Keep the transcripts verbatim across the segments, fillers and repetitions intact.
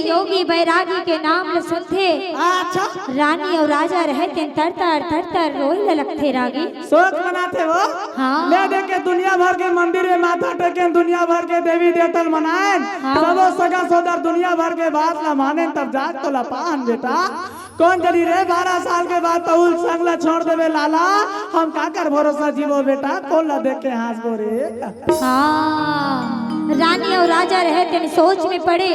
योगी बैरागी के नाम ल सुनथे, अच्छा। रानी अउ राजा रहे तेन तर तर तर तर रोए ल लगथे रागी। शोक मनाथे वो। हाँ। ले दे के दुनिया भर के मंदिर में माथा टेकेन, दुनिया भर के देवी देवता ल मनाएन, हाँ। सबो सगा सोदर दुनिया भर के बात ल मानेन, तब जाके तोला पाहन बेटा। कोन जनी रे, बारह साल के बाद पहुल संग ला छोड़ देबे लाला, हम काकर भरोसा जीबो बेटा, कोन ला देख के हाँसबो रे। हाँ, रानी अउ राजा रहे तेन सोच में पड़े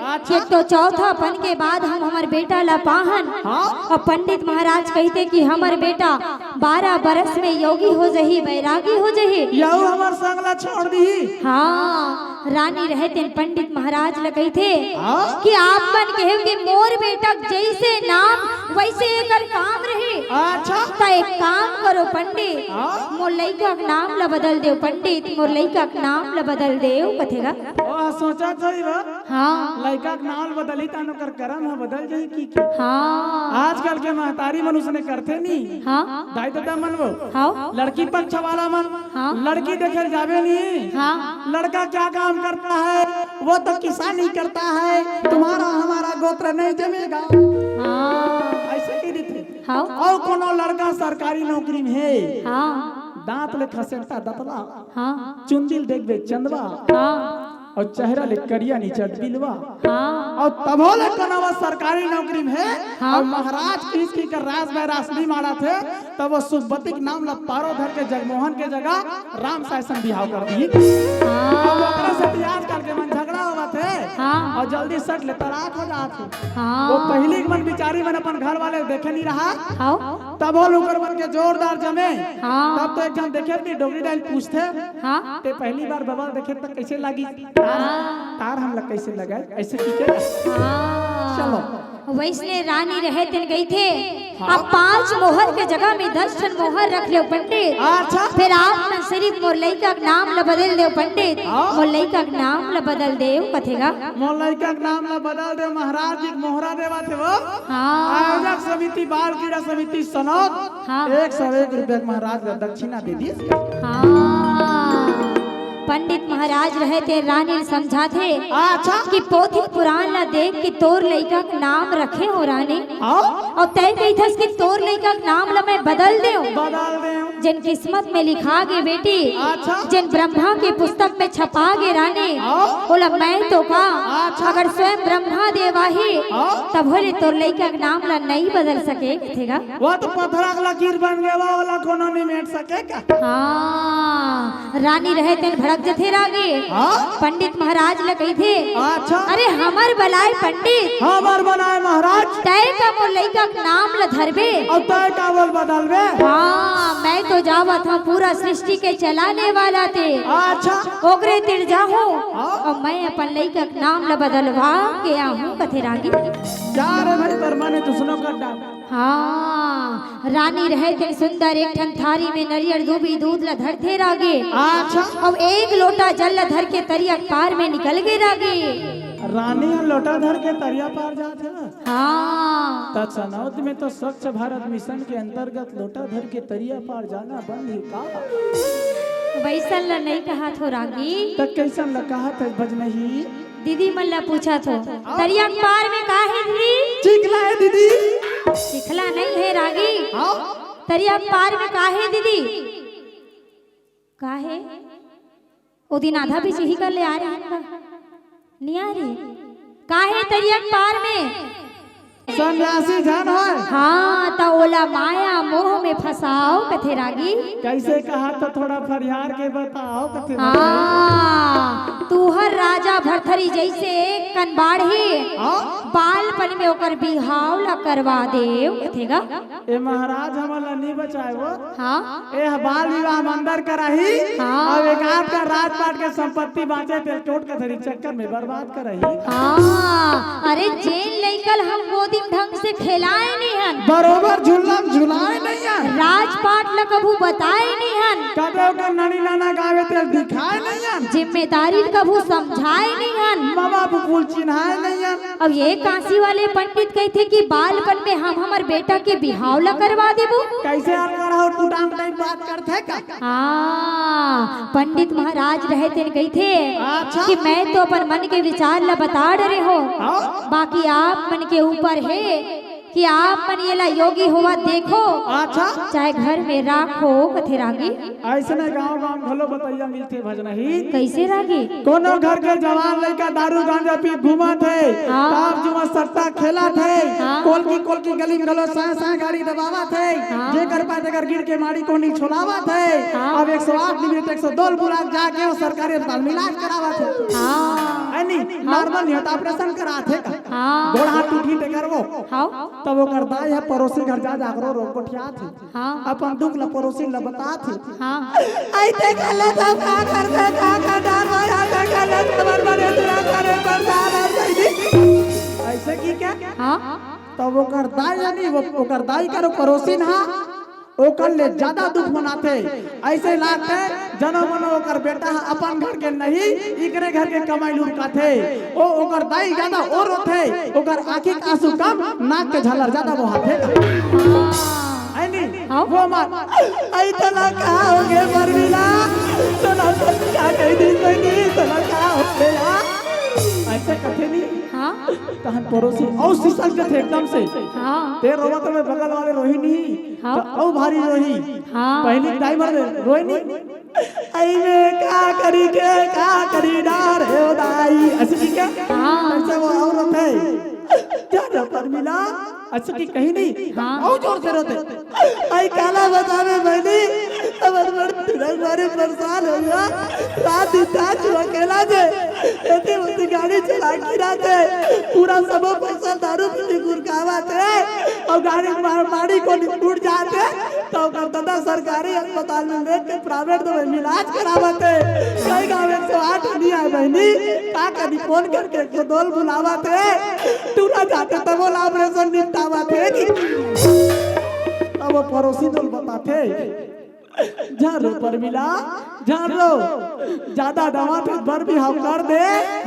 अच्छा। कि एक तो चौथापन के बाद हम हमर बेटा ला पाहन। हाँ। अउ पंडित महाराज कहिथे कि हमर बेटा बारह बरस में योगी हो जही, बैरागी हो जही। यहू हमर संग ला छोड़ दिही। हाँ, रानी रहे तेन पंडित महाराज ल कहिथे हाँ? कि आप मन कहेव कि मोर बेटा जइसे नाम वइसे एकर काम रही। अच्छा। त एक काम करो पंडित, हाँ? मोर लइका के नाम ल बदल देव पंडित, मोर लइका के नाम ल बदल देव कथे गा। ओह सोचत होही वो। हाँ। लइका के नाम ल बदलही त ओकर करम ह बदल जाही कि, कि? हाँ। आजकल के महतारी मन उसने करथे नी। हाँ। दाई ददा मन वो। हाँ। लड़की पक्ष वाला मन हाँ। लड़की देखे ल जाबे नी। हाँ। लड़का क्या काम करता है? वो तो किसानी करता है, तुम्हारा हमारा गोत्र नहीं जमेगा। हाँ। अइसे कहि देथे। हाँ। अउ कोनो लड़का सरकारी नौकरी में हे, हाँ। दांत ले खसेटता दतला, हाँ। चुंदी ल देखबे चंदवा, हाँ। अउ चेहरा ले करिया निचट बिलवा। हाँ। अउ तभो ले कोनो सरकारी नौकरी में हे, हाँ। अउ महाराज किस की कर रास भाई रासली मारत हे, तब वो सुखवती के नाम ला पारो धर के जगमोहन के जगह राम साय संग बिहाव कर दिही। हाँ। अउ ओकरा सेती आजकल के मन झगड़ा होवत हे। हाँ। अउ जल्दी सट ले तलाक हो जात हे। हाँ। वो पहिली के मन बिचारी मन अपन घर वाले देखे नी रहा। हाँ। तभो ले ओकर मन के जोरदार जमे। हाँ। तब तो एक झन देखे नी डोकरी डाल पूछथे। हाँ। ते पहिली बार बबा देखे त कइसे लागिस? तार, हाँ। तार हमला कइसे लगा? अइसे कहि के। हाँ। चलो। वइसने रानी रहे तेन कहिथे, हाँ। अब पांच मोहर के जगह में दस ठन मोहर रख लेव पंडित। अच्छा। फेर आप मन सिरिफ मोर लइका के नाम ल बदल देव पंडित। हाँ। मोर लइका के नाम ल बदल देव कथे गा। मोर लइका के नाम ल बदल देव, महाराज जी के मोहरा देवत हे वो। हाँ। आयोजक समिति, बाल क्रीड़ा समिति, सनौत, हाँ। एक सौ एक रुपया के महाराज ल दक्षिणा दे दिस। हाँ। पंडित महाराज रहे तेन रानी ल समझाथे अच्छा। कि पोथी पुराण ला देख के तोर लइका के नाम रखे हों रानी। हाँ। अउ तैं कहिथस कि तोर लइका के नाम ला मैं बदल देंव। बदल देंव। जेन किस्मत में लिखा गे बेटी, अच्छा। जेन ब्रह्मा के पुस्तक में छपा गे रानी, हाँ। ओला मैं तो का, अच्छा। अगर स्वयं ब्रह्मा देव आही, हाँ। तभो ले तोर लइका के नाम ला नइ बदल सके, कथे गा। वो तो पथरा के लकीर बन गे, वो वाला कोनो नइ मेट सके का? हाँ। रानी रहे तेन भड़क जथे रागी। हाँ? पंडित महाराज ल कहिथे, अच्छा। अरे हमर बलाय पंडित। हमर बलाय महाराज। तैं का मोर लइका के नाम ल धरबे। अउ तैं का मोला बदलबे। हाँ, मैं तो जावत हंव पूरा सृष्टि के चलाने वाला ते। अच्छा। ओकरे तीर जाहूं। हाँ। अउ मैं अपन लइका के नाम ल बदलवा के आहूं कथे रागी। जा रे भाई, तोर मन हे त सुनो कर डाल। हाँ, रानी रहे तेन सुंदर एक ठन थारी में नरियर दूबी दूध ल धरथे रागी। अच्छा। अउ एक लोटा जल ल धर के तरिया के पार में निकल गे रागी। रानी ह लोटा धर के तरिया पार जात हे ना? हाँ। त सनौत में तो स्वच्छ भारत मिशन के अंतर्गत लोटा धर के तरिया पार जाना बंद हे का? वइसन ल नइ कहत हों रागी। त कइसन ल कहत हे बजनही? दीदी मन ला पूछत हों, तरिया के पार में का हे दीदी? चिखला हे दीदी। चिखला नइ हे रागी। हाँ? तरिया के पार में का हे दीदी? का हे? ओ दिन आधा बीच इही कर ले आय रहेन का? नइ आय रहे। का हे तरिया के पार में? सन्यासी झन होय। हाँ, त ओला माया मोह में फंसाव कथे रागी। कइसे कहत हस थोड़ा फरियार के बताव कथे। हाँ, तुंहर राजा भरथरी जइसे एक कन बाढ़ही, हाँ? बालपन में ओकर बिहाव ला करवा देव कथे गा। ए महाराज, हमन ला नइ बचाय वो। हाँ। ए बाल विवाह म अंदर कराही, हाँ। अउ एक आध कन राजपाट के संपत्ति बांचे तेला चोट कचहरी चक्कर में बर्बाद कराही। हाँ, अरे जेन लइका ल हम गोदी म ढंग से खेलाय नइ हन। बरोबर झुल्ला म झुलाय नइ हन। राजपाट ल कभू बताए नइ हन। कभू ओकर ननी नाना गावे तेल दिखाए नइ हन। जिम्मेदारी ल कभू समझाए नइ हन। मामा बुकुल चिन्हाए नइ हन। अब ये काशी वाले पंडित कहिथे कि बालपन में हम हमर बेटा के बिहाव ल करवा देबो। कइसे यार करहौ टूटाम टाइप बात करथे का? हाँ, पंडित महाराज रहे तेन कहिथे अच्छा। कि मैं तो अपन मन के विचार ल बता डरे हो, हाँ। बाकी आप मन के ऊपर हे कि आप मन येला योगी होवत देखो, अच्छा। चाहे घर में राखो, कथे रागी। अइसने गांव-गांव घलो बतइया मिलथे भजनही। कइसे रागी? कोनो घर के जवान लइका दारू गांजा पी घूमत हे, हाँ। ताप जुआ सट्टा खेलत हे, हाँ। कोलकी-कोलकी गली में घलो साय-साय गाड़ी दबावत हे, हाँ। जेकर पाय तेकर गिर के माड़ी कोनी छोलावत हे। हाँ। अब एक सौ आठ निमित्त एक सौ दो ल बुला के जाके वो सरकारी अस्पताल में इलाज करावत हे। हाँ। है नी? हाँ। Normal नहीं होता, operation करात हे का? हाँ। गोड़ हाथ टूटही तेकर वो। हाँ। तब ओकर दाई ह परोसी घर जा जाकरो रोग गोठियात हे। हाँ। अपन दुख ल परोसी ल बतात हे। हाँ। अइसे गलत हम का करबे, का कर डार भाई, आता गलत खबर बने तुरा करे परेशान हर सही। अइसे कि क्या? हाँ। तब ओकर दाई यानी वो, ओकर दाई करो परोसी न हा, ओकर ले ज्यादा दुख मनाथे। अइसे लागथे जनो मनो ओकर बेटा ह अपन घर के नहीं, इकरे घर के कमाई लुरकाथे। ओ ओकर दाई ज्यादा ओ रोथे, ओकर आँखी के आंसू कम, नाक के झालर ज्यादा बोहाथे। हाँ। है नी? हाँ। वो मार, "अई तोला का होगे परमिला? तोला सब का कहि दिस बहिनी? तोला का होगे यार?" अइसे कथे नी। हाँ। तहन परोसी अउ सिसक जथे एकदम से। हाँ। ते रोवत में बगल वाले रोही नी। हाँ। त अउ भारी रोही। हाँ। पहिली दाई मर रोही नी। अई में का करी के, का करी डार हे ओ दाई। अइसे कि क्या? हाँ। अइसे वो अउ रोथे। जा रे परमिला, अइसे कि कहीं नहीं। हाँ। अउ जोर से रोथे। अई काला बतावे बहिनी, हमर बड़ तिरंग मारे परेशान हो गया। रात दिन ताज अकेला जे, एती ओती गाड़ी चला के रात हे। पूरा सबो पैसा दारू पी के गुरकावत हे। अउ गाड़ी मार, माड़ी कोनी टूट जात हे। त ओकर ददा सरकारी अस्पताल में लेके private दवाई में इलाज करावत हे। कई गाँव एक सौ आठ नहीं आए बहिनी, का करी फोन करके एक सौ दो ल बुलावत हे। टूरा जाथे तब ओला operation निपटावत हे कि। अब वो परोसी दो ल बताथे, "झन रो परमिला, झन रो, ज्यादा दवा थे बर बिहाव कर दे,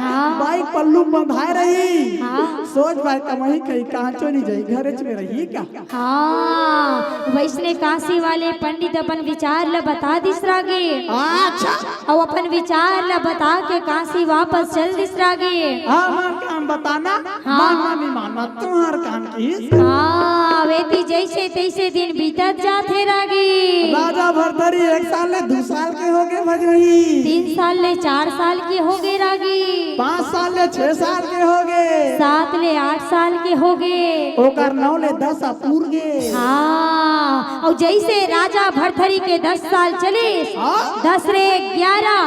हाँ। बाइक पल्लू बंधाए रही।" हाँ। सोच भाई कमाई कहीं कांचो नहीं जाई, घरेच में रही का? हाँ, वइसने काशी वाले पंडित अपन विचार ल बता दिस रागे। अच्छा। अउ अपन विचार ल बता के काशी वापस चल दिस रागे। हाँ, हमार काम बताना, हाँ। मानना नहीं मानना, तुम्हार काम की। हाँ, वेती जइसे तइसे दिन बीतत जाथे रागे। राजा भरथरी एक साल ले दू साल के होगे भजोही। तीन साल ले चार साल के होगे रागे। पाँच साल ले छह साल के होगे। सात ले आठ साल के होगे। ओकर नौ ले दस ह पूर गे। हाँ, अउ जइसे राजा भरथरी के दस साल चलिस, हाँ? दस ले ग्यारह,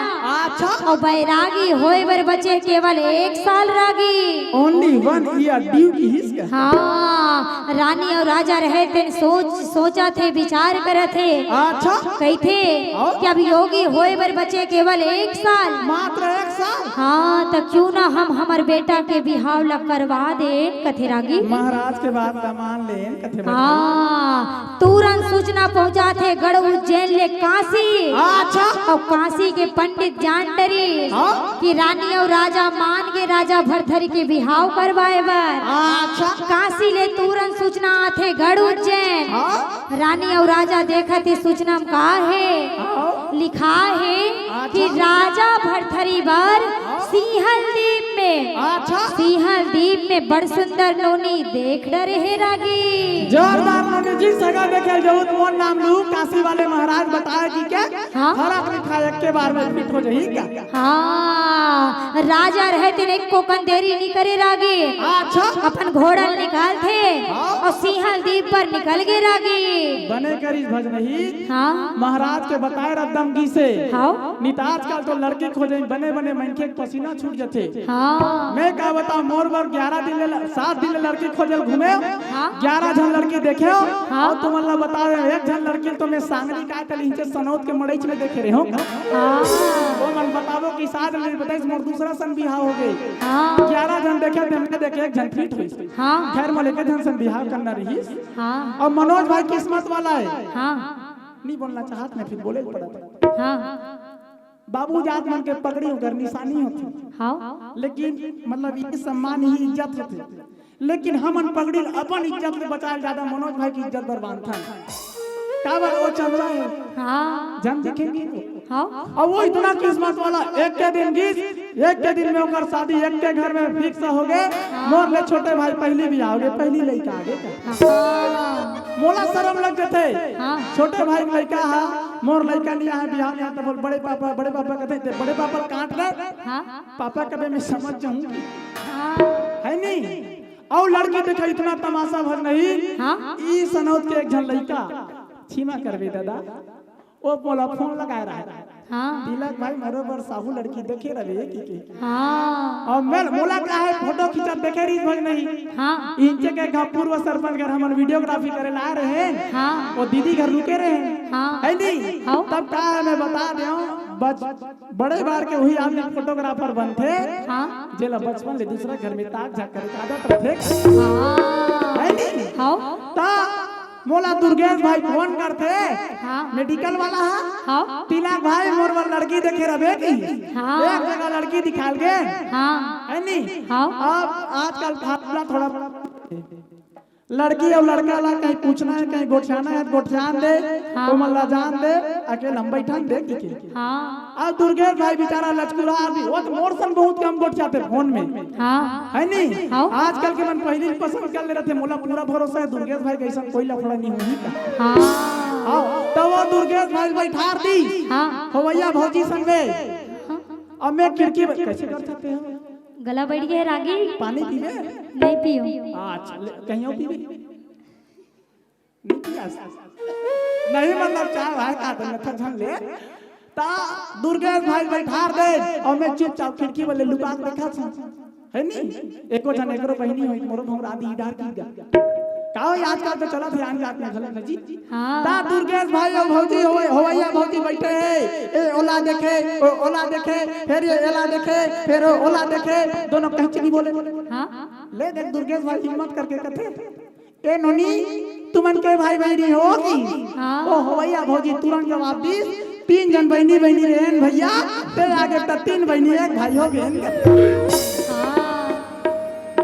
अच्छा। अउ बैरागी होय बर बचे केवल एक साल रागी। Only one year due किहिस का? हाँ, रानी अउ राजा रहे तेन सोच, सोचत हे, विचार करत हे। अच्छा। कहिथे हाँ? कि अब योगी होय बर बचे केवल एक साल। मात्र एक साल? हाँ, त क्यों ना हम हमर बेटा के बिहाव ला करवा देन, कथे रागी। महाराज के बात ला मान लेन, कथे हाँ, तुरंत सूचना पहुंचाथे गढ़ उज्जैन ले काशी। अच्छा। अउ काशी के पंडित जान डरिस हाँ? कि रानी अउ राजा मान गे राजा भरथरी के बिहाव करवाए बर। अच्छा। काशी ले तुरंत सूचना आथे गढ़ उज्जैन। हाँ? रानी अउ राजा देखत हे सूचना म का हे? हाँ? लिखा हे अच्छा। कि राजा भरथरी बर हाँ? सिंहल दीप में, अच्छा। सिंहल दीप में बड़ सुंदर नोनी देख डरे हे रागी। जोरदार नोनी जी, सगा देखे जरूरत मोर नाम लू, काशी वाले महाराज बताए कि क्या? हाँ। फरक लिखा एक के बार में फिट हो जाही क्या? हाँ, राजा रहे तेन एको कन देरी नी करे रागी। अच्छा। अपन घोड़ा ल निकालथे हाँ। अउ सिंहल दीप पर निकल गे रागी। बने करिस भजनही। हाँ। महाराज के बताए रद्दम जी से। हाँ। त आजकल तो लड़की खोजे बने बने मनखे के पसीना छूट जथे। हाँ। मैं का बताओ, मोर बर ग्यारह दिन ले, सात दिन ले लड़की खोजे ल घूमे, हाँ। ग्यारह झन लड़की देखे हो, हाँ। अउ तुमन ला बताओ, एक झन लड़की ल तो मैं सांगली काय तली हिंचे सनौत के मड़ईच में देखे रहे हो। हाँ। वो मन बताबो कि सात दिन बताइस मोर दूसरा सन बिहाव हो गए। हाँ। ग्यारह झन देखे थे, मैं देखे एक झन फिट हुई। हाँ। खैर, मोला एक झन सन बिहाव करना रहिस। हाँ। अउ मनोज भाई किस्मत वाला है। हाँ। नहीं बोलना चाहत मैं, फिर बोले पड़त। हाँ। बाबू जात मन के पगड़ी ओकर निशानी होथे। हाँ। लेकिन मतलब ये सम्मान ही इज्जत होथे। लेकिन हमन पगड़ी ल अपन इज्जत ले बचाए ल ज्यादा मनोज भाई के इज्जत बर बांधथन। काबर वो चंद्रा है। हाँ। जन दिखेंगे वो। हाँ। अब वो इतना किस्मत वाला, एक के दिन गिस, एक के दिन में ओकर शादी एक के घर में फिक्स हो गए। हाँ। मोर ले छोटे भाई पहली बिहाव हो गए, पहली लइका आ गए। हाँ। मोला शरम लग जथे। हाँ। छोटे भाई के लइका हा, मोर लइका नहीं आए बिहाव नहीं आए, त बोल बड़े पापा, बड़े पापा कथे, ते बड़े पापा काट ले। हाँ। पापा कबे मैं समझ जाऊंगी। हाँ। है नहीं? अउ लड़की देखा इतना तमाशा भर नहीं। हाँ। ई सनौत के एक झन लइका, क्षमा करबे दादा, वो मोला फोन लगाए रहा। हाँ। तिलक भाई मोरो बर साहू लड़की देखे रहे कि के। हाँ। अउ मैं मोला का है फोटो खींचत देखे रही भग नहीं। हाँ। इंचे के घर पूर्व सरपंच घर हमन वीडियोग्राफी करे ला रहे। हाँ। वो दीदी घर रुके रहे। हाँ। है नहीं? हाँ। तब का है मैं बता दे बच बड़े बार के वही आदमी फोटोग्राफर बनथे, हाँ। जेला बचपन ले दूसरा घर में ताक झाक करे के आदत रथे। हाँ। है नहीं? हाँ। ता मोला दुर्गेश भाई फोन करथे, हाँ। मेडिकल वाला हा। हाँ। तिलक भाई मोर बर लड़की देखे रहे कि। हाँ। एक जगह लड़की दिखाल गे। हाँ। है नहीं? हाँ। अब आजकल फासला थोड़ा लड़की अउ लड़का ला कहीं पूछना है, कहीं गोठियाना है, गोठियान दे, हाँ। ओमन ला जान दे, अकेले हम बैठन दे, ठीक है। हाँ। अब दुर्गेश भाई बेचारा लचकुरा आदमी, वो तो मोर सन बहुत कम गोठियाथे फोन में। हाँ। है नहीं? हाँ। आजकल के मन पहली पसंद कर ले रहे थे, मोला पूरा भरोसा है दुर्गेश भाई कैसा कोई लफड़ा नहीं होही का। हाँ। हाँ, तो वो दुर्गेश भाई बैठार दी। हाँ। हवैया भौजी संग में। हाँ। अब मैं खिड़की में, कैसे कर सकते हो? गला बैठ गया है रागी। पानी पीबे? नहीं पियो। अच्छा, ले, कहीं और पीबे? नहीं पिया। नहीं, मतलब, चाय वाय का तो नथा झन ले। ता दुर्गेश भाई बैठार दे अउ मैं चुपचाप खिड़की वाले लुका के देखा था। है नी? एको झन एकरो बहिनी होई, मोरो भौरा दी डार की गा। का होई, आजकल तो चलत हे आन जात में घलो न जी। हाँ। ता दुर्गेश भाई अउ भौजी होवे, होवैया भौजी बैठे हे। ए ओला देखे, ओ ओला देखे, फिर ये एला देखे, फिर ओ ओला देखे, दोनों कहीं चली बोले। हाँ। ले देख दुर्गेश भाई हिम्मत करके कथे, "ए नोनी, तुमन के भाई बहिनी हो कि?" हाँ। ओ होवैया भौजी तुरंत जवाब दीस, "तीन झन बहिनी बहिनी रहेन भैया, ते आगे त तीन बहिनी एक भाई हो गेन।" हाँ।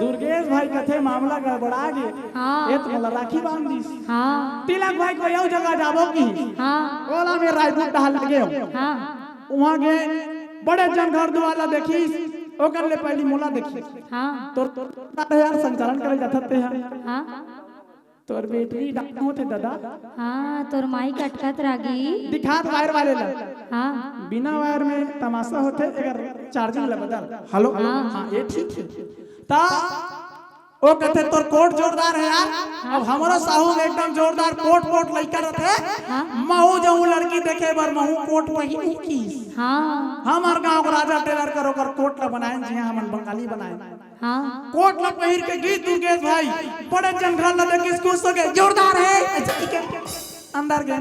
दुर्गेश भाई कथे, "मामला गड़बड़ा गे।" हाँ। ए त मोला राखी बांध दीस। हाँ। तिलक भाई कोई अउ जगह जाबो कि? हाँ। ओला में रायपुर डहर लगे हो। हाँ। उहाँ गे बड़े जन घर दुआर ला देखिस, ओकर ले पहली मोला देखिस। हाँ। तोर, तोर यार संचालन करे जाथत ते हा। हाँ। तोर बैटरी डाउन होथे दादा। हाँ, तोर माइक अटकत रागी। दिखात वायर वाले ला। हाँ। बिना वायर में तमाशा होथे, अगर चार्जिंग ला बदल। हेलो? हाँ। हाँ, ये ठीक है। ता ओ कथे, "तोर कोट जोरदार है यार।" अब हमरो साहू में एकदम जोरदार कोट कोट लइका रथे। हाँ। महू जाहूं लड़की देखे बर, महू कोट पहिनहूं कि। हाँ। हमर गांव के राजा टेलर कर ओकर कोट ला बनाएन, जिहां हमन बंगाली बनाएन। हाँ। कोट ला पहिर के गिस दुर्गेश भाई, बड़े जन घर ला देखिस, खुश हो गए, "जोरदार है।" ऐसे ठीक है। अंदर गे,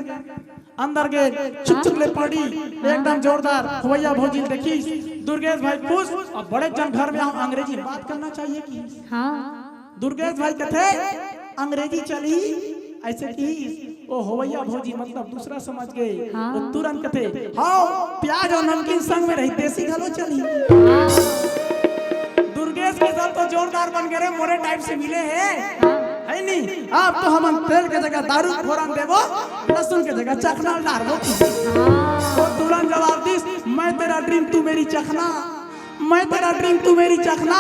अंदर गे, छुक छुक ले पड़ी, एकदम जोरदार। होवैया भौजी ल देखिस, दुर्गेश भाई खुश। अब बड़े जन घर में आओ, अंग्रेजी में बात करना चाहिए कि। हाँ। दुर्गेश भाई कथे, "अंग्रेजी चली?" ऐसे कि ओ होवैया भौजी मतलब दूसरा समझ गए। हाँ। वो तुरंत कथे, "हाव, प्याज अउ नमकीन संग में रही, देसी घलो चली।" हाँ। दुर्गेश के सब तो जोरदार बन गए रे, मोरे टाइप से मिले हैं। हाँ। है नी? अब तो हमन तेल के जगह दारू फोरन देबो, लहसुन के जगह चखना डारबो। हाँ। तो तुरंत जवाब दीस, "मैं तेरा ड्रीम, तू मेरी चखना, मैं तेरा ड्रीम, तू मेरी चखना।"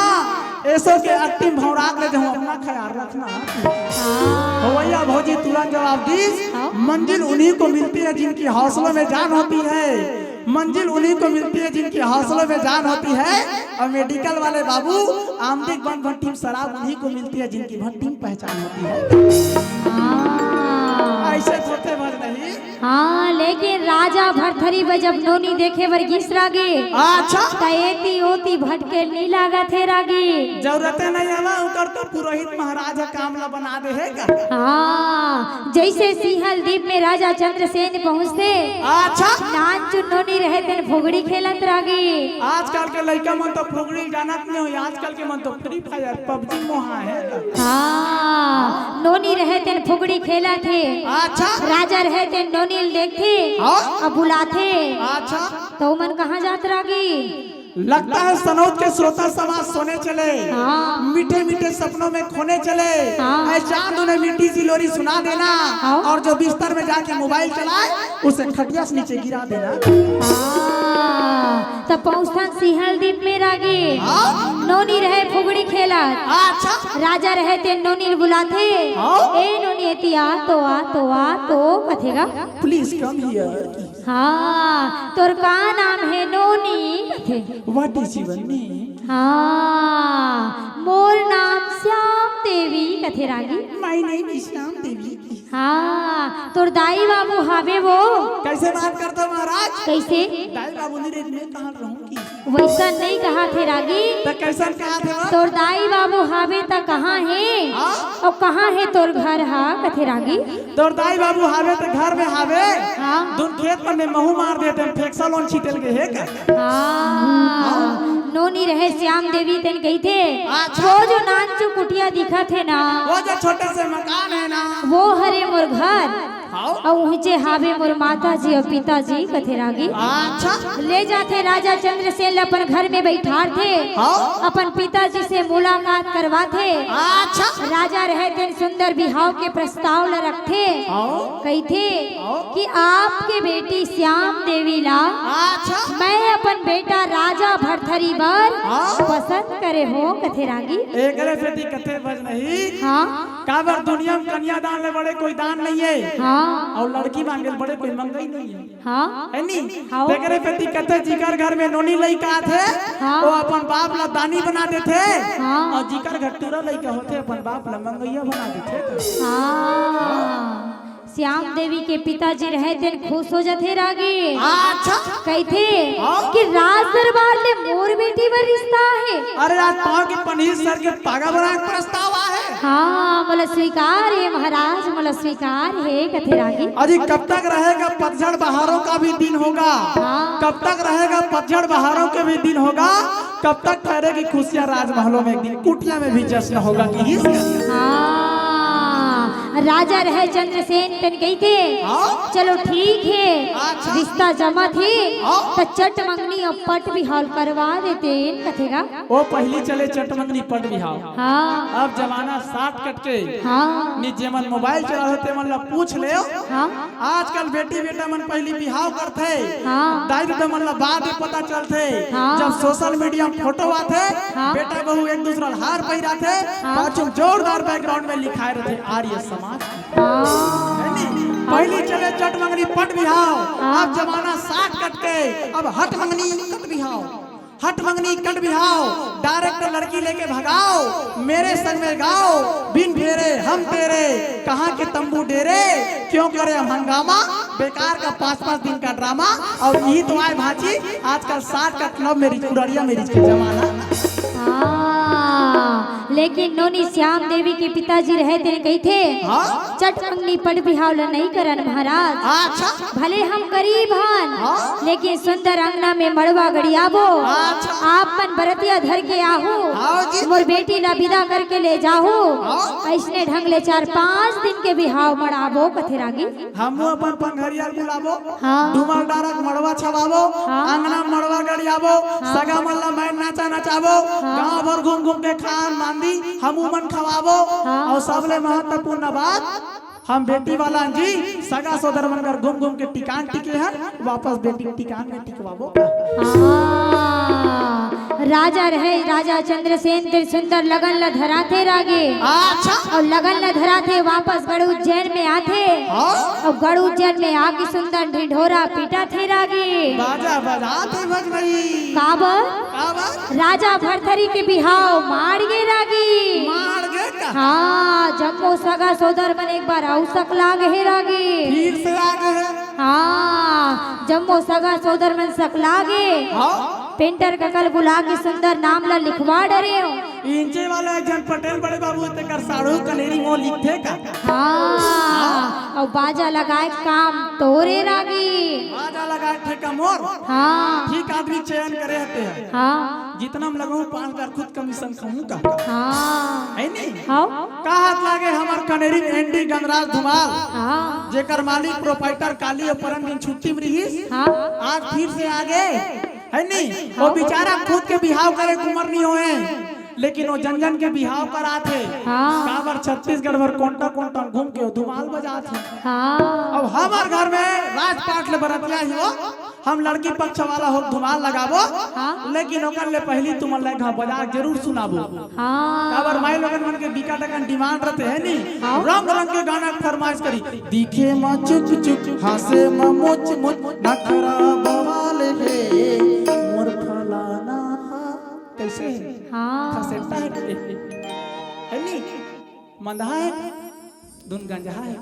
एसो के एक्टिंग भौराक ले जाऊं, अपना ख्याल रखना। हाँ। होवैया भौजी तुरंत जवाब दीस, हाँ। "मंजिल उन्हीं को मिलती है जिनकी हौसलों में जान होती है, मंजिल उन्हीं को मिलती है जिनकी हौसलों में जान होती है।" अउ मेडिकल वाले बाबू आमदिक बंद भट्टी में शराब उन्हीं को मिलती है जिनकी भट्टी में पहचान होती है। हाँ। ऐसे थोड़े भर नहीं। हाँ, लेकिन राजा भरथरी बर जब नोनी देखे बर गिस रागी, अच्छा। त एती ओती भटके नी लागत हे रागी। जरूरते नहीं हवा, उकर तो पुरोहित महाराज ह काम ला बना दे हे का। हाँ, जैसे सिंहल दीप में राजा चंद्रसेन पहुँचते, अच्छा। नानचुन नोनी रहे तेन फुगड़ी खेलत रागी। आजकल के लइका मन तो फुगड़ी जानत नहीं हो, आजकल के मन तो Free Fire, PUBG मोहा हे। हाँ, नोनी रहे तेन फुगड़ी खेलत हे। अच्छा। राजा रहे तेन नोनी ल देखथे। हाँ। अब बुलाथे। अच्छा। त ओमन कहाँ जात रागी? लगता है सनौत के श्रोता समाज सोने चले। हाँ। मीठे मीठे सपनों में खोने चले। हाँ। ऐ चांद उन्हें मीठी सी लोरी सुना देना। हाँ। और जो बिस्तर में जाके मोबाइल चलाए, उसे खटिया से नीचे गिरा देना। हाँ, त पहुँचथन सिंहल दीप में रागी। हाँ। नोनी रहे फुगड़ी खेलत। अच्छा। राजा रहे तेन नोनी ल बुलाथे। हाँ। ए नोनी, एती आ तो, आ तो, आ तो, कथे गा। Please come here। हाँ, तोर का नाम हे नोनी? कथे। What is your name? हाँ, मोर नाम श्याम देवी, कथे रागी। My name is श्याम देवी। हाँ, तोर दाई बाबू हावे वो? कैसे बात करता महाराज? कैसे? दाई बाबू नहीं रे, मैं कहाँ रहूँगी? वैसा नहीं कहा थे रागी। त कैसन कहा थे वो? तोर दाई बाबू हावे त कहाँ हे? हाँ? अउ कहाँ हे तोर घर हा? कथे रागी। तोर दाई बाबू हावे त घर में हावे। हाँ। दुन खेत मन में महू मार देते, फेंकसा लोन छीटे लगे हे का? हाँ। नोनी रहे श्याम देवी तेन कहिथे, अच्छा। वो जो नानचु कुटिया दिखत हे ना, वो जो छोटे से मकान है ना, वो हरे मोर घर। हाँ। अउ उहिचे हावे मोर माता जी अउ पिताजी, कथे रागी। अच्छा। ले जाथे राजा चंद्रसेन ल अपन घर में बैठारथे। हाँ। अपन पिताजी से मुलाकात करवाथे। अच्छा। राजा रहे तेन सुंदर बिहाव के प्रस्ताव ल रखथे। हाँ। कहिथे हाँ। कि आपके बेटी श्याम देवी ला अच्छा। मैं अपन बेटा राजा भरथरी बर हाँ। पसंद करे हो, कथे रागी। एकरे सेती कथे बज नहीं। हाँ। काबर दुनिया में कन्यादान ले बड़े कोई दान नहीं है। हाँ। अउ लड़की मांगे ले बड़े कोई मंगई नहीं है। हाँ। है नी? हाँ। तेकरे सेती कथे जिकर घर में नोनी लइका आथे, हाँ। वो अपन बाप ला दानी बना देथे, हाँ। अउ जिकर घर टूरा लइका होथे अपन बाप ला मंगइया बना देथे। हाँ। श्याम देवी के पिताजी रहे तेन खुश हो जथे रागी। अच्छा। कहिथे हाँ। कि राज दरबार ले मोर बेटी बर रिश्ता हे। अरे आज पाँव के पनीर सर के पागा बना के प्रस्ताव आहे। हाँ, मोला स्वीकार हे महाराज, मोला स्वीकार हे, कथे रागी। अजी, कब तक रहेगा पतझड़ बहारों का भी दिन होगा। हाँ। कब तक रहेगा पतझड़ बहारों के भी दिन होगा। कब तक ठहरेगी खुशियाँ राजमहलों में, एक दिन कुटिया में भी जश्न होगा कि इस हाँ, राजा रहे चंद्रसेन तेन कहिथे, हाँ। चलो ठीक हे, अच्छा। रिश्ता जमत हे, हाँ। त चट मंगनी अउ पट बिहाव करवा देतेन, कथे गा। ओ पहिली चले चट मंगनी पट बिहाव। हाँ। अब जमाना shortcut के। हाँ। नी जेमन मोबाइल चलाथे तेमन ला पूछ ले। हाँ। आजकल बेटी बेटा मन पहिली बिहाव करथे। हाँ। दाई ददा मन ला बाद में पता चलथे। हाँ। जब social media में फोटो आथे, हाँ। बेटा बहू एक दूसरा ला हार पहिराथे, हाँ। पाछू में जोरदार background में लिखाए रथे आर्य समाज। हाँ। है नी? पहिली चले चट मंगनी पट बिहाव, हाँ। अब जमाना shortcut के, अब हट मंगनी कट बिहाव। हट मंगनी कट बिहाव, direct लड़की लेके भगाव, मेरे संग में गाव, बिन फेरे हम तेरे, कहाँ के तंबू डेरे, क्यों करे हम हंगामा, बेकार का पाँच पाँच दिन का ड्रामा। अउ इही तो आय भांची, आजकल shortcut love marriage, कुड़रिया marriage के जमाना। हाँ, लेकिन नोनी श्याम देवी के पिताजी रहे तेन कहिथे, हाँ? चट मंगनी पट बिहाव ल नइ करन महाराज। अच्छा। भले हम गरीब हन, हाँ? लेकिन सुंदर अंगना में मड़वा गड़ियाबो। अच्छा। आप मन बरतिया धर के आहू, हाँ जी। मोर बेटी ला बिदा करके ले जाहू। हाँ। अइसने ढंग ले चार पाँच दिन के बिहाव मड़ाबो, कथे रागी। हमू अपन पंघरिया ल बुलाबो, हाँ। डूमर डारा के मड़वा छवाबो, हाँ। अंगना में मड़वा गड़ियाबो, हाँ। सगा मन ला मांय नाचा नचाबो, हाँ। गांव भर घूम घूम के खान मांदी हमू मन खवाबो। हाँ। अउ सबले महत्वपूर्ण बात, हम बेटी वाला जी सगा सोदर मन घर घूम घूम के टिकान टिके हन, वापस बेटी के टिकान में टिकवाबो। हाँ, राजा रहे, राजा चंद्रसेन तेन सुंदर लगन ल धराथे रागी। अच्छा। अउ लगन ल धराथे, वापस गढ़ उज्जैन में आथे। हाँ। अउ गढ़ उज्जैन में आके सुंदर ढिंढोरा पीटाथे रागी। बाजा बजाथे भजनई। काबर? काबर? राजा भरथरी के बिहाव माड़ गे रागी। माड़ गे का? हाँ, जम्मो सगा सोदर मन एक बार अउ सकला गे हे रागी। फिर से आ गे हे। हाँ, जम्मो सगा सोदर मन सकला गे। हाँ। पेंटर ककल बुला के सुंदर नाम ला लिखवा डरेव। इंचे वाला एक झन पटेल बड़े बाबू, तेकर साढ़ू कनेरी मोर लिखथे का? हाँ, अउ बाजा लगाए काम तोरे रागी। बाजा लगाए ठेका मोर। हाँ। ठीक आदमी चयन करे हते। हाँ। जितना म लगाहूँ पाँच हजार खुद कमीशन खाहूँ का? हाँ। है नी? हाँ। का हाथ लागे हमर कनेरी एंडी गंगराज धुमाल, हाँ। जेकर मालिक प्रोपाइटर काली अउ परन दिन छुट्टी म रिहिस, हाँ। आज फिर से आ गे, है नी? वो हाँ। बेचारा खुद के बिहाव करे के उमर नी होए, लेकिन वो जन जन के बिहाव करात हे। हाँ। काबर छत्तीसगढ़ भर कोंटा कोंटा घूम के वो धुमाल बजात हे। हाँ। अब हमर घर में राजपाट ले बरतिया ही हो, हम लड़की पक्ष वाला हो धुमाल लगाबो, हाँ। लेकिन ओकर ले पहिली तुमन ला एक घांव बजा के जरूर सुनाबो। हाँ। काबर माई लोगन मन के बिकट अकन डिमांड रहिथे, है नी? हाँ। रंग रंग के गाना के फरमाइश करी। दिखे म चुक चुक, हंसे म मुच मुच, नखरा बवाल हे मोर फलाना हा। कइसे हे? हाँ। खसेटा हे, है नी? मंदहा हे, धुन गंजहा हे।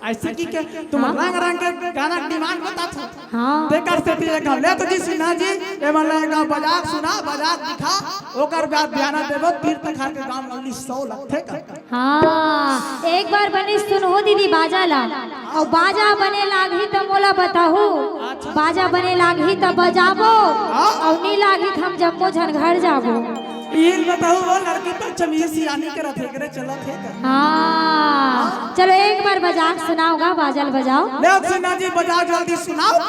अइसे कि के तुम हाँ। रंग रंग के गाना के डिमांड बताथो। हाँ। तेकर सेती एक घांव ले तो जी सिन्हा जी, एमन ला एक घांव बजा के सुना, बजा के दिखा, ओकर बाद बयाना देबो, तीर तखार के गांव नल्ली सौ लगथे का। हाँ, एक बार बने सुनहू दीदी बाजा ला, अउ बाजा बने लागही त मोला बताहू, अच्छा। बाजा बने लागही त बजाबो, हाँ। अउ नी लागही त हम जम्मो झन घर जाबो। इहिल बताहू वो लड़की पक्ष म ये सियानी के रथे करे चलत हे का? हाँ, चलो एक बार बजा के सुनाओ गा, बाजा ल बजाओ। ले सिन्हा जी बजाओ, जल्दी सुनाओ।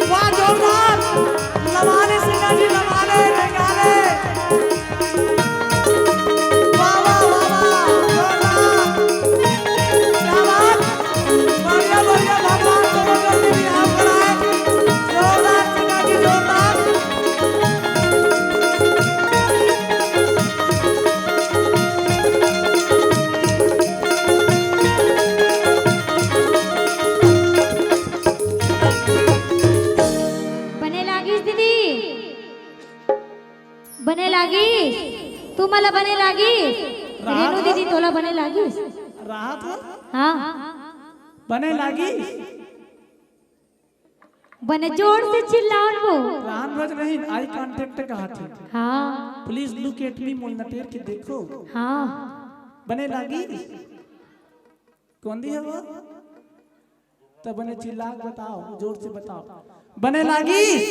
वाह, जोरदार। लमाले सिन्हा जी, लमाले, रेंगाले। वाह, वाह, वाह, वाह, जोरदार। क्या बात। बढ़िया, बढ़िया, भगवान को जल्दी बिहाव कराए। जोरदार सिन्हा जी, जोरदार। बने लागिस दीदी? बने लागिस? तुमन ला बने लागिस? राहत रेनू हो? दीदी तोला बने लागिस? राहत हो? हाँ। बने लागिस? बने जोर से चिल्लाओ न वो। रान भज नहीं, eye contact कहाथे। हाँ। Please look at me, मोला नटेर के देखो। हाँ। बने लागिस? कोन दी हे वो? त बने चिल्ला के बताओ, जोर से बताओ। बने लागिस?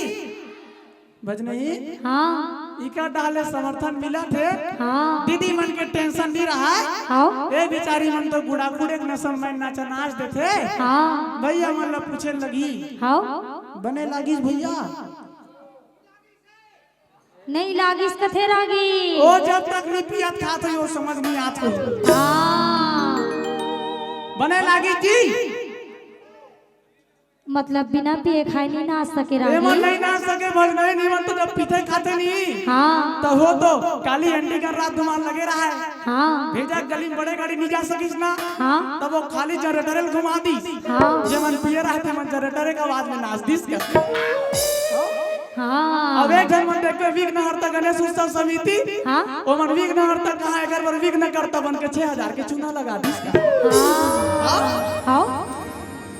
भज नहीं? हाँ। इकर डाहर ले समर्थन मिलत हे। हाँ। दीदी मन के tension नी रहय। हाँ। ए बिचारी मन तो गुड़ाखुड़ एक नशा म नाचा नाच देथे। हाँ। भैया मन ला पूछे लगही। हाँ। बने लागिस भैया? नहीं लागिस कथे रागी। ओ जब तक नी पियत खात होही, ओ समझ नी आत होही। हाँ। बने लागिस जी? मतलब बिना पिए खाए नी नाच सके रागी? एमन नहीं नाच सके, भज नहीं, निमन तो जब पीथे खाथे नी। हाँ। त हो तो काली एंडी गंगराज धुमाल लगे रहय। हाँ। भेजा गली म बड़े गाड़ी नी जा सकिस ना। हाँ। तब वो खाली generator ल घुमा दिस। हाँ। जेमन पिए रहय तेमन generator के आवाज म नाच दिस कर। हाँ। अब एक झन मन देखबे विघ्नहर्ता गणेश उत्सव समिति। हाँ। ओमन विघ्नहर्ता कहाँ एकर बर विघ्नकर्ता बन के छह हजार के चूना लगा दिस कर। हाँ। हाँ। हाँ।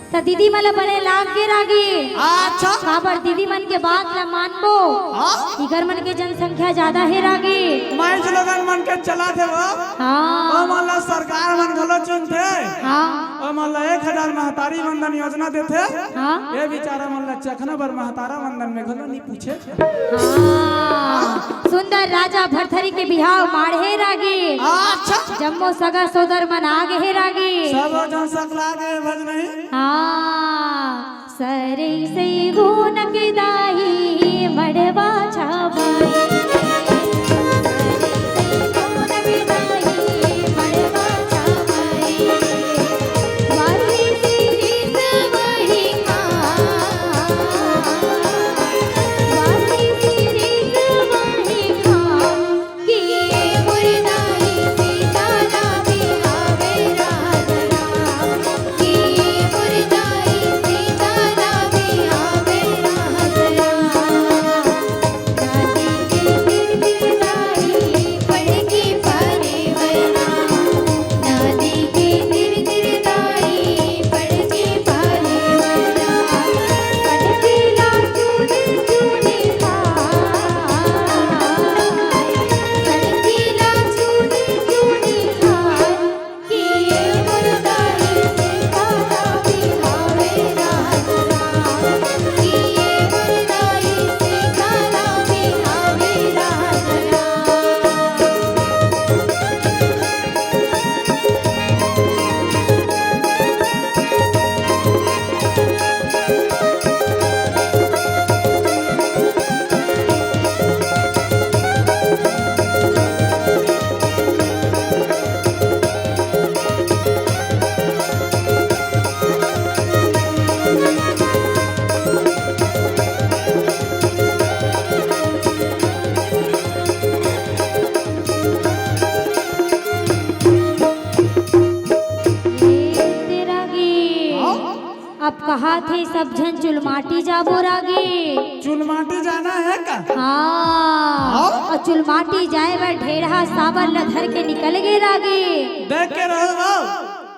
त दीदी मन ल बने लाग गे रागी। अच्छा। काबर दीदी मन के बात ल मानबो। हाँ। इकर मन के जनसंख्या जादा हे रागी। माई लोगन मन के चलत हे वो। हाँ। ओमन ल सरकार मन घलो चुनथे। हाँ। ओमन ल एक हजार महतारी वंदन योजना देथे। हाँ। ए बिचारा मन ल चखना बर महतारा वंदन म घलो नी पूछे। हाँ। सुंदर राजा भरथरी के बिहाव माढ़े रागी। अच्छा। जम्मो सगा सोदर मन आ गे हे रागी। सब झन सकला गे भज नहीं। हाँ। सरई सई गोनक दाही मड़वा छावाई। सरई सई गोनक दाही मड़वा छावाई। वाली सिरिस वही का, वाली सिरिस वही का, कि कहाथे सब झन चुलमाटी जाबो रागी। चुलमाटी जाना हे का? हाँ। हाँ? अउ चुलमाटी जाए बर ढेड़हा साबर ल धर के निकल गे रागी। देख के रहो वो,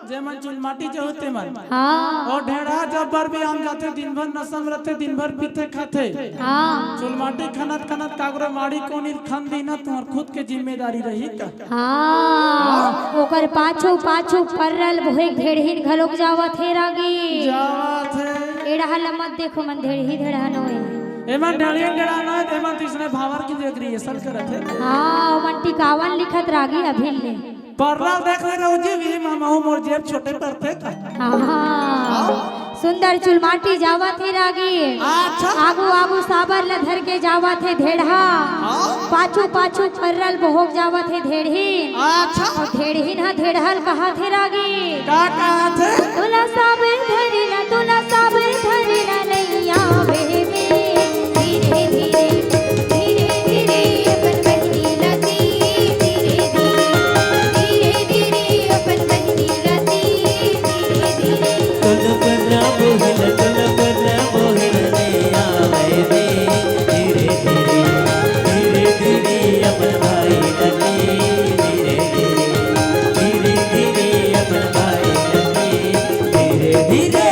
जे मन चुलमाटी जाहू ते मन। हाँ। अउ ढेड़हा जब बर बिहान जाथे, दिन भर नशा में रथे, दिन भर पीथे खाथे। हाँ। चुलमाटी खनत खनत कागरो माड़ी कोनी ल खन दिही ना, तुम्हर खुद के जिम्मेदारी रही का? हाँ, ओकर पाछू पाछू पर्रल भोइक ढेड़हिन घलोक जावत हे रागी। जावत हे। एड़हा ल मत देखो मन, ढेड़ही ढेड़हा नोय। एमन ढेड़ही ढेड़हा नोय, एमन तो इसने भावर की देख रही है, सल करत हे। हाँ, ओमन टिकावन लिखत रागी अभी ले। पर्रल देख ले रहू जी, भी महू मोर जेब छोटे परथे का? हाँ। सुंदर चुलमाटी जावत हे रागी। अच्छा। आगू आगू साबर ल धर के जावत हे ढेड़हा। हाँ। पाछू पाछू पर्रल भोइक जावत हे ढेड़हिन। अच्छा। अउ ढेड़हिन ह ढेड़हा ल कहाथे रागी। का कहाथे? तोला साबर धरे ला, तोला साबर धरे ला नइ आवे में। धीरे धीरे, धीरे धीरे अपन बहिनी ला दी। धीरे धीरे, धीरे धीरे अपन बहिनी ला दी। धीरे धीरे। तोला पर्रा बोहे ला, तोला पर्रा बोहे ला नइ आवे में। धीरे धीरे, धीरे धीरे अपन भाई ला दी। धीरे धीरे, धीरे धीरे अपन भाई ला दी। धीरे धीरे।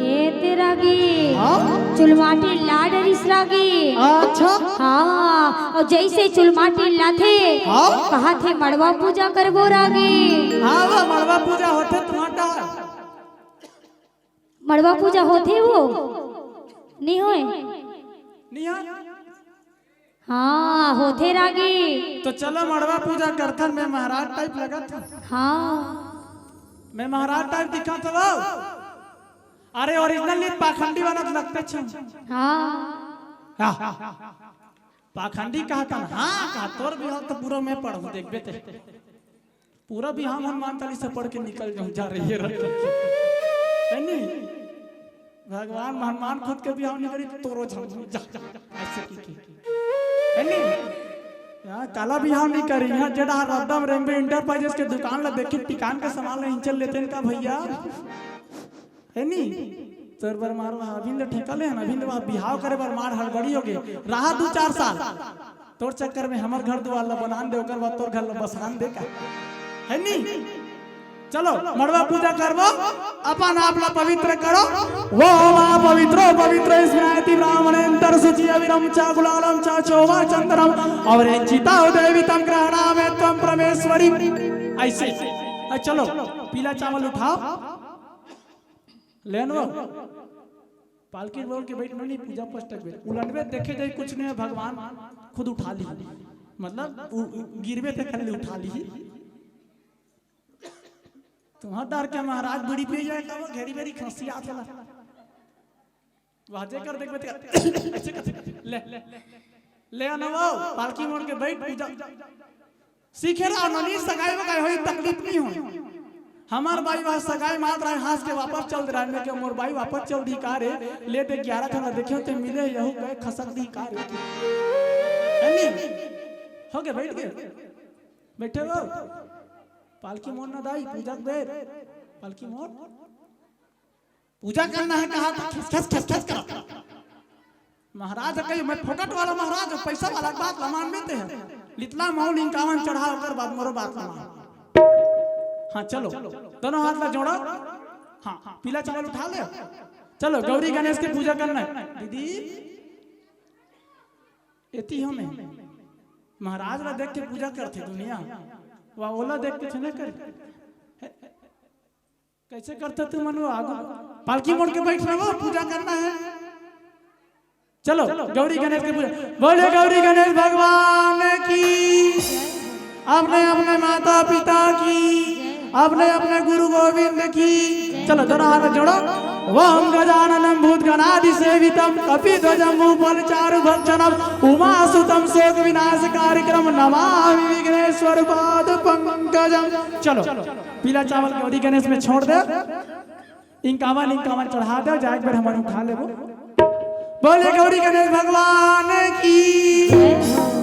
ए ते रागी। हाँ? चुलमाटी ला डरिस रागी। अच्छा। हाँ, अउ जइसे चुलमाटी लाथे, हाँ? कहाथे मड़वा पूजा करबो रागी। हाँ, वो मड़वा पूजा होथे तुम्हारा। मड़वा पूजा होथे वो? नइ होय? नइ होय? हाँ, होथे रागी। तो चलो मड़वा पूजा करथन, मैं महाराज टाइप लगत हूँ। हाँ। मैं महाराज टाइप दिखत हूँ। अरे ओरिजिनल नइ, पाखंडी बनत लगते छे। हाँ। हाँ। पाखंडी कहा था ना? हाँ, कहा तोर बिहाव तो पूरा मैं पढ़ूँ, देखबे ते। पूरा बिहाव हनुमान चालीसा पढ़ के निकल जाऊँ, जा रही है रथ। है नी? भगवान हनुमान खुद के बिहाव नइ करी, तोरो झन जा, जा, ऐसे की, की। है नी? यहाँ काला बिहाव नइ करी, यहाँ जेड़ा रद्दा म रेम्बे इंटरप्राइजेस के दुकान ला देखी, टिकान के सामान ला इंचल लेते हैं का भैया? है नी? तोर बर मार वहाँ अभिंद ठेका ले हन, अभिंद वहाँ बिहाव करे बर मार हड़बड़ी हो गे। रहा दू चार साल, तोर चक्कर में हमर घर दुआर ला बनान दे, ओकर बाद तोर घर ला बसान दे का। है नी? चलो, मड़वा पूजा करबो, अपन आप ला पवित्र करो। वो वा पवित्रो पवित्र स्मृति ब्राह्मणेंतर शुचि अविरम चा गुलालम चा चोवा चंदनम अवरेंचिता देवी तम ग्रहणा में तम परमेश्वरी। ऐसे, अ, चलो, पीला चावल उठाओ। लेन वो पालकी बोल के बैठ में नहीं, पूजा पस्टक बैठ उलटबे देखे जाए कुछ नहीं, भगवान खुद उठा ली, मतलब उ-, उ-, गिरबे थे खाली उठा ली। तुम्हार डर के महाराज बीड़ी पी जाए का, वो घेरी बेरी खांसी आत होला। वहाँ जेकर देखबे ते ऐसे कर, ले, ले आना वो, पालकी मोड़ के बैठ, पूजा। सीखे रहो, ननी सगाई वगाई होई, तकलीफ नहीं होई। हमार बाई वहाँ सगाई मात रहे, हंस के वापस चल रहा है। मैं क्या मोर बाई वापस चल दी का रे? लेट ग्यारह था ना, देखे ते मिले, यहू गए खसक दी का रे? है नी? हो गए, बैठ गए, बैठे रहो। पालकी मोड़ ना दाई, पूजा के बेर, पालकी मोड़। पूजा करना है कहा था, खस, खस, खस, खस करो। महाराज कही, मैं फोकट वाला महाराज हूँ, पैसा वाला बात ला मान लेते हैं। लितला मौल इंकावन चढ़ा, ओकर बाद मोरो बात ला मान। हाँ, चलो, दोनों हाथ ला जोड़ो। हाँ, पीला चावल उठा ले। चलो, गौरी गणेश की पूजा करना है। दीदी, एती हमें महाराज ला देख के पूजा करथे दुनिया, वा ओला देख के छना कर। कैसे करता तू मन वो आगू पालकी मोड़ के बैठना, वो पूजा करना है। चलो, गौरी गणेश की पूजा। बोले गौरी गणेश भगवान की, अपने अपने माता पिता की, अपने अपने गुरु गोविंद की। चलो, दोनों हाथ जोड़ो। वम गजाननम भूत गणादि सेवितम कपि ध्वजम भूपल चारु भक्षणम उमा सुतम शोक विनाश कार्यक्रम नमामि विघ्नेश्वर पाद पंकजम। चलो, पीला चावल गौरी गणेश में छोड़ दे। इंकावन इंकावन चढ़ा दे, जाए एक बार हमन उठा लेबो। बोले गौरी गणेश भगवान की,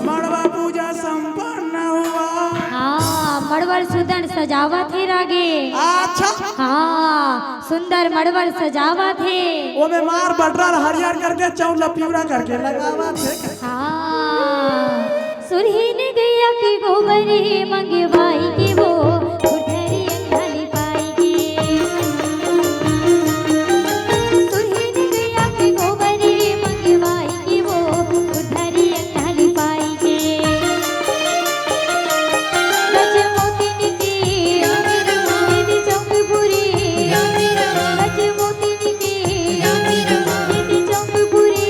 मड़वा पूजा संपन्न हुआ। हाँ, मड़वर सुंदर सजावत हे रागे। अच्छा। हाँ, सुंदर मड़वर सजावत हे। ओमे मार बटरा हरियर करके चौला पिवरा करके लगावत हे। हाँ, सुरहीन गैया के गोबरे मंगवाई के वो, उठरी अंगना लिपाई के। सुरहीन गैया के गोबरे मंगवाई के वो, उठरी अंगना लिपाई के। गज मोतिन के, दीदी चौक पुरी। गज मोतिन के, दीदी चौक पुरी।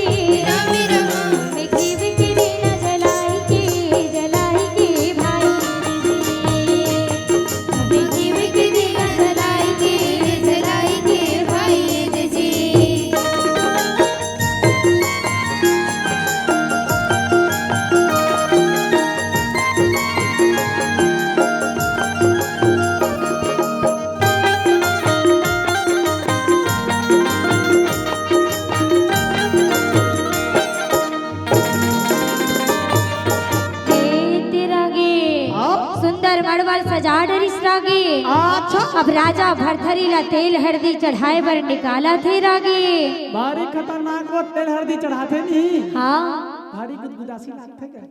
ए, तेरा गे हाँ? सुंदर मड़वा ल सजा डरिस रागे। अच्छा। अब राजा भरथरी ला तेल हरदी चढ़ाए बर निकालत हे रागे। भारी खतरनाक वो तेल हरदी चढ़ाथे नहीं। हाँ। भारी गुदगुदासी लागथे का?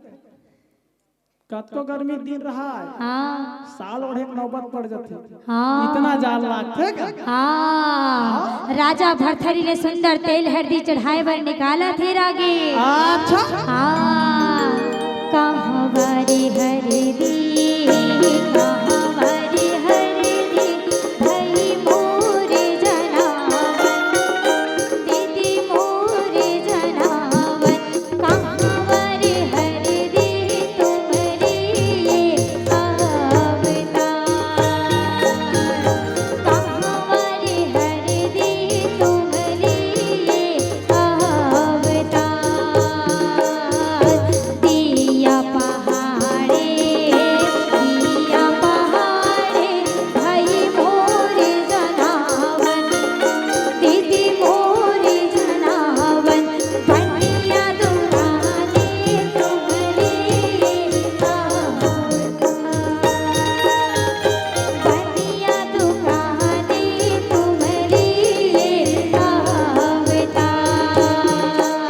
कतको गर्मी दिन रहा है। हाँ। साल ओढ़े के नौबत पड़ जाथे। हाँ। इतना जाल लागथे का? हाँ। राजा भरथरी ले सुंदर तेल हरदी चढ़ाए बर निकालत हे रागे। अच्छा। हाँ। कहाँ बारी हरदी, कहाँ